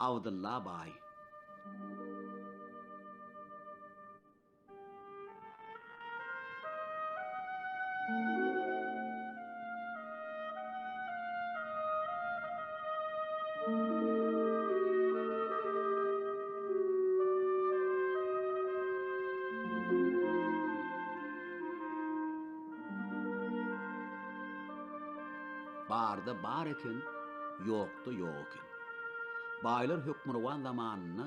Abdylla baý. Barda bar eken, ýokda ýok eken. Baýlar hökmürowan zamanynda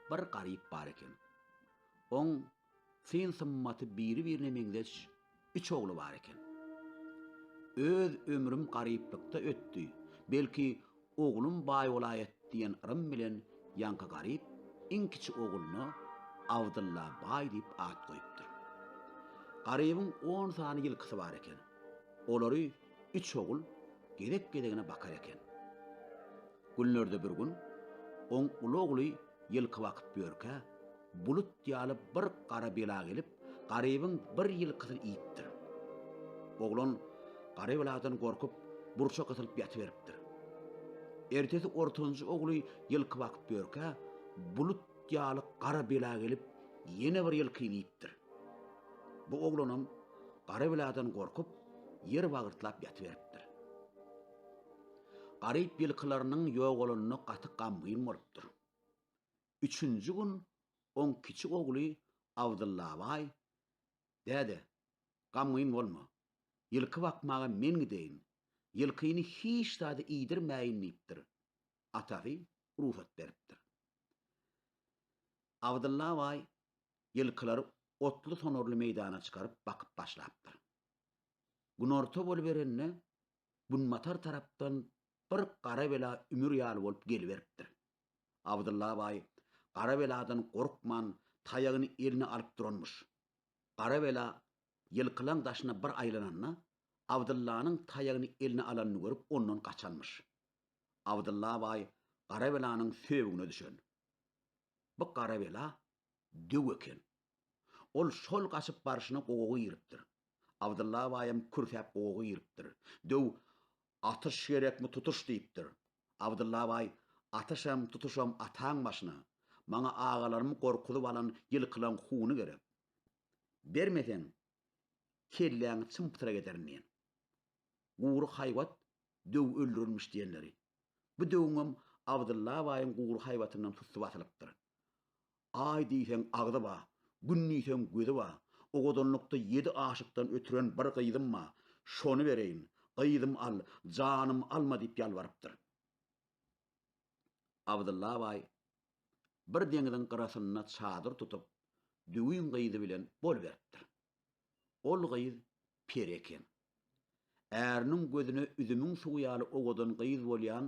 bir garyp bar eken. Oň syn-symmaty biri-birine meňzeş üç ogly bar eken. Öz ömrüm garyplykda ötdi, belki, oglum baý bolaýat diýen yrym bilen ýaňky garyp iň kiçi ogluna Abdylla baý diýip at goýupdyr. Garybyň on sany ýylkysy bar eken. Olary üç ogul gezek-gezegine bakar eken. Günlerde bir gün oň uly ogly ýylky bakyp ýörkä, bulut ýaly bir gara bela gelip, garybyň bir ýylkysyny iýipdir. Oglan gara beladan gorkup, burça gysylyp ýatyberipdir. Ertesi ortanjy ogly ýylky bakyp ýörkä, bulut ýaly gara bela gelip, ýene bir ýylkyny iýipdir. Bu oglanam gara beladan gorkup, ýer bagyrtlap ýatyberipdir. Garyp ýylkylarynyň ýogalanyna gaty gamgyn bolupdyr. Üçünji gün oň kiçi ogly Abdyllabaý, Däde, gamgyn bolma. Ýylky bakmaga men gideýin. Ýylkyny hiç zada iýdirmäýin diýipdir. Atasy rugsat beripdir. Abdyllabaý ýylkylary otly-sonarly meýdana çykaryp bakyp başlapdyr. Günorta boluberende günbatar tarapdan bir gara bela ümür ýaly bolup geliberipdir. Abdylla baý gara beladan gorkman taýagyny eline alyp duranmyş. Gara bela ýylkylaň daşyna bir aýlananda, Abdyllanyň taýagyny eline alanyny görüp ondan gaçanmyş. Abdylla baý gara belanyň söbügine düşen. Bu gara bela döw eken. Ol şol gaçyp barşyna gowaga giripdir. Abdylla baýam kürsäp gowaga giripdir. Döw, Atyş gerekmi, tutuş diýipdir. Abdylla baý, Atyşam, tutuşam ataň başyna. Maňa agalarymy gorkuzyp alan ýylkylaň huny gerek. Bermeseň, kelläňi çym-pytrak ederin diýen. Gury haýbat döw öldürilmiş diýenleri. Bu döwüňem Abdylla baýyň gury haýbatyndan sussy basylypdyr. Aý diýseň agzy ba, Gün diýseň gözi ba, Owadanlykda ýedi aşykdan ötüren bir gyzym ba, şony bereýin, gyzym al, janym alma diýip ýalbarypdyr. Abdylla baý bir deňiziň gyrasynda çadyr tutup, döwüň gyzy bilen boluberipdir. Ol gyz peri eken. Äriniň gözüne üzümiň suwy ýaly owadan gyz bolýan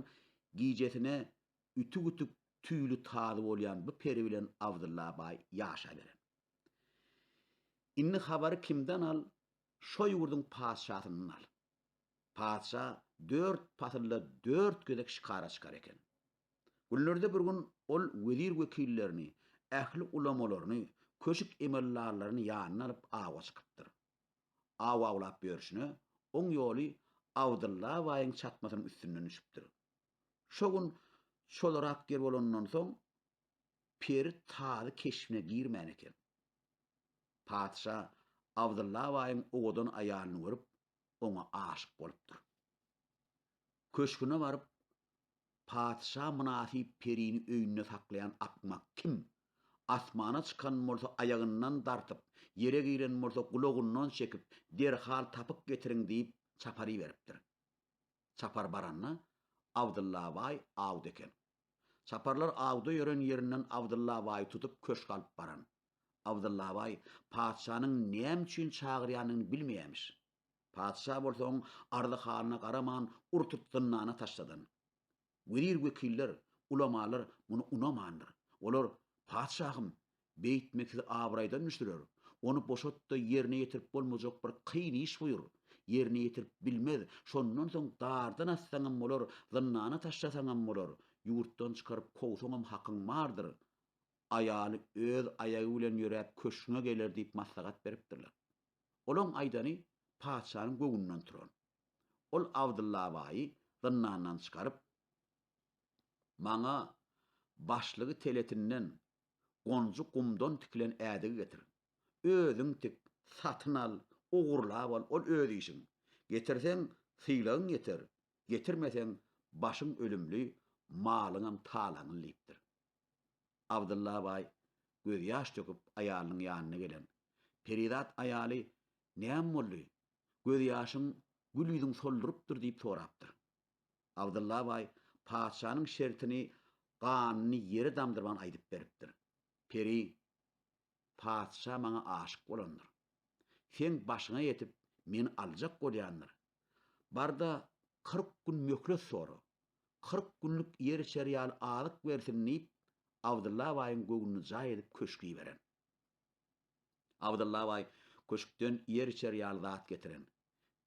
gijesine ütük-ütük tüýli tazy bolýan bu peri bilen Abdylla baý ýaşaberen. Indi habary kimden al, şo ýurduň patyşasyndan al. Patyşa dört pasylda dört gezek şikara çykar eken. Günlerde bir gün ol wezir-wekillerini, ähli ulamalaryny, köşk emeldarlaryny ýanyna alyp awa çykypdyr. Aw awlap ýörşüne, oň ýoly Abdylla baýyň çatmasynyň üstünden düşüpdir. Şo gün çolarak ýer bolandan soň, peri tazy keşbine girmän eken. Patyşa Abdylla baýyň owadan aýalyny görüp, oňa aşyk bolupdyr. Köşgüne baryp, Patyşa mynasyp perini öýünde saklaýan akmak kim? Asmana çykan bolsa aýagyndan dartyp, ýere giren bolsa gulagyndan çekip, derhal tapyp getiriň diýip, çapar iberipdir. Çapar baranda, Abdylla baý awda eken. Çaparlar awda ýören ýerinden Abdylla baýy tutup köşge alyp baran. Abdylla baý patyşanyň näme üçin çagyrýanyny bilmeýämiş. Patyşa bolsa oň arzy-halyna garaman ur-tut zyndana taşladan. Wezir-wekiller, ulamalar muny unamandyr. Olar, Patyşahym, beýtmek sizi abraýdan düşürer. Ony boşat-da ýerine ýetirip bolmajak bir kyn iş buýur. Ýerine ýetirip bilmez, şondan soň dardan assaňam bolar, zyndana taşlasaňam bolar, ýurtdan çykaryp kowsaňam hakyň bardyr. Aýaly öz aýagy bilen ýöräp köşgüňe geler diýip maslahat beripdirler. Olaň aýdany patyşanyň göwnünden turan. Ol Abdylla baýy zyndandan çykaryp, Maňa. Başlygy teletinden, gonjy gumdan tikilen ädigi getir. Özüň tik, satyn al, ogurlap al, ol öz işiň. Getirseň, sylagyň ýeter, getirmeseň, başyň ölümli, malyňam talaňyl diýipdir. Abdylla baý gözýaş döküp aýalynyň ýanyna gelen. Perizat aýaly, Näme boldy? Gözýaşyň gül ýüzüň soldurypdyr diýip sorapdyr. Abdylla baý patyşanyň şertini ganyny ýere damdyrman aýdyp beripdir. Peri, Patyşa maňa aşyk bolandyr. Seň başyňa ýetip, meni aljak bolýandyr. Bar-da, 40 gün möhlet sora. 40 günlük iýer-içer ýaly azyk bersin diýip, Abdylla baýyň göwnüni jaý edip köşge iberen. Abdylla baý köşkden iýer-içer ýaly zat getiren.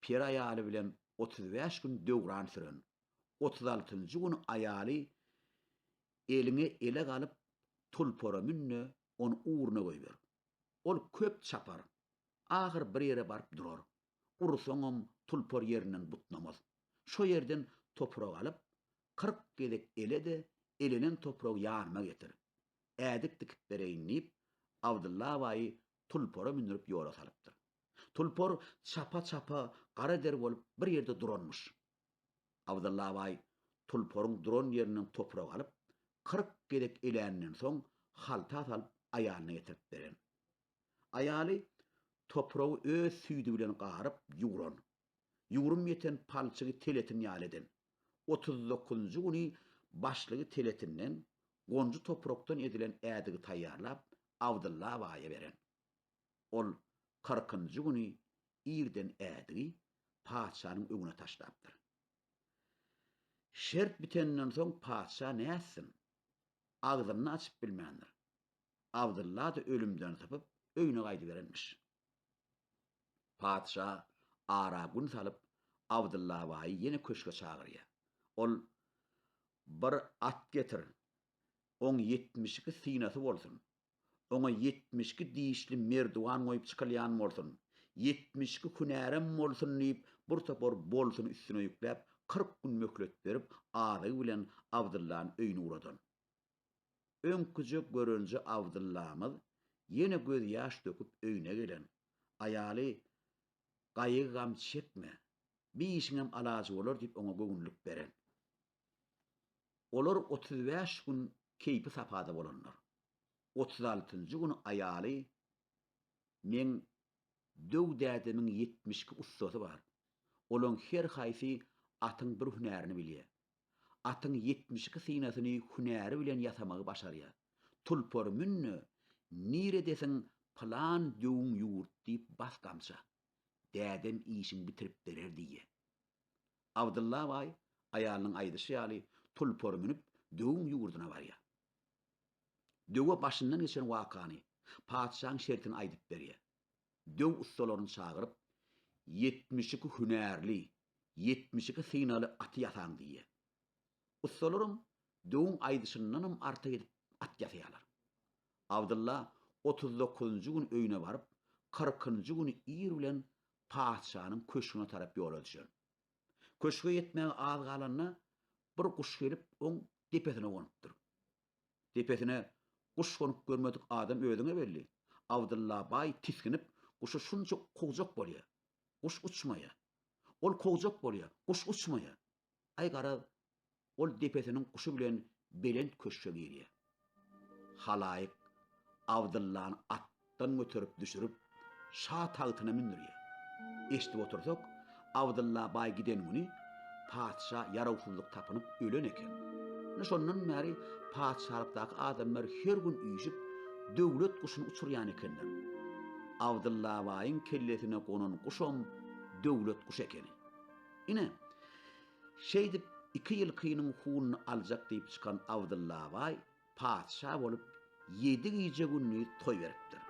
Peri aýaly bilen 35 gün döwran süren. Otuz altynjy gün aýaly Eliňe elek alyp, tulpara mün-de, ony ugruna goýber. Ol köp çapar. Ahyr bir ýere baryp durar. Ursaňam tulpar ýerinden butnamaz. Şo ýerden toprak alyp, 40 gezek ele-de, elenen topragy ýanyma getir. Ädik dikip bereýin diýip, Abdylla baýy tulpara mündürip ýola salypdyr. Tulpar çapa-çapa gara der bolup bir ýerde duranmyş. Abdylla baý tulparyň duran ýerinden toprak alyp, 40 gezek eläninden soň halta salyp aýalyna getirip beren. Aýaly topragy öz süýdi bilen garyp ýugran. Ýugrum ýeten palçygy teletin ýaly eden. Otuz dokuzynjy güni başlygy teletinden, gonjy toprakdan edilen ädigi taýýarlap Abdylla baýa beren. Ol kyrkynjy güni irden ädigi patyşanyň öňüne taşlapdyr. Şert biteninden soň patyşa nätsin? Agzynyny açyp bilmändir. Abdylla-da ölümden sypyp, öýüne gaýdyberenmiş. Patyşa ara gün salyp, Abdylla baýy ýene köşge çagyrýar. Ol, Bir at getir, oň 72 synasy bolsun. Oňa 72 dişli merdiwan goýup çykylýan bolsun, 72 hünärem bolsun diýip, bir topar bolsuny üstüne ýükläp, 40 gün möhlet berip, azygy bilen Abdyllany öýüne ugradan. Öňküje görenje Abdyllamyz ýene gözýaş döküp öýüne gelen. Aýaly, Gaýgy-gam çekme, bir işiňem alajy bolar diýip oňa göwünlik beren. Olar 35 gün keýpi-sapada bolanlar. Otuz altynjy gün aýaly, Meň döw dädemiň 72 ussasy bar. Olaň her haýsy atyň bir hünärini bilýär. Atyň 72 synasyny hünäri bilen ýasamagy başarýar. Tulpar mün-de, niredesiň pylan döwüň ýurt diýip bas gamça. Dädem işiňi bitirip berer diýýär. Abdylla baý aýalynyň aýdyşy ýaly tulpar münüp döwüň ýurduna barýar. Döwe başyndan geçen wakany, patyşaň şertini aýdyp berýär. Döw ussalaryny çagyryp, 72 hünärli, 72 synaly aty ýasaň diýýär. Ussalaram döwüň aýdyşyndanam artyk edip at ýasaýarlar. Abdylla otuz dokuzynjy gün öýüne baryp, kyrkynjy güni ir bilen patyşanyň köşgüne tarap ýola düşen. Köşge ýetmäge az galanda bir guş gelip oň depesine gonupdyr. Depesine guş gonup görmedik adam özüňe belli. Abdylla baý tisginip guşy şunça kowjak bolýar. Guş uçmaýar. Ol kowjak bolýar, guş uçmaýar. Aý garaz, ol depesiniň guşy bilen belent köşge girýär. Halaýyk Abdyllany atdan göterip düşürip, şa tagtyna mündürýär. Eşidip otursak, Abdylla baý giden güni patyşa ýarawsyzlyk tapynyp ölen eken. Ine şondan bäri patyşalykdaky adamlar her gün üýşüp, döwlet guşuny uçurýan ekenler. Abdylla baýyň kellesine gonan guşam döwlet guşy ekeni. Ine, şeýdip iki ýylkynyň hununy aljak diýip çykan Abdylla baý patyşa bolup ýedi gije-gündiz toý beripdir.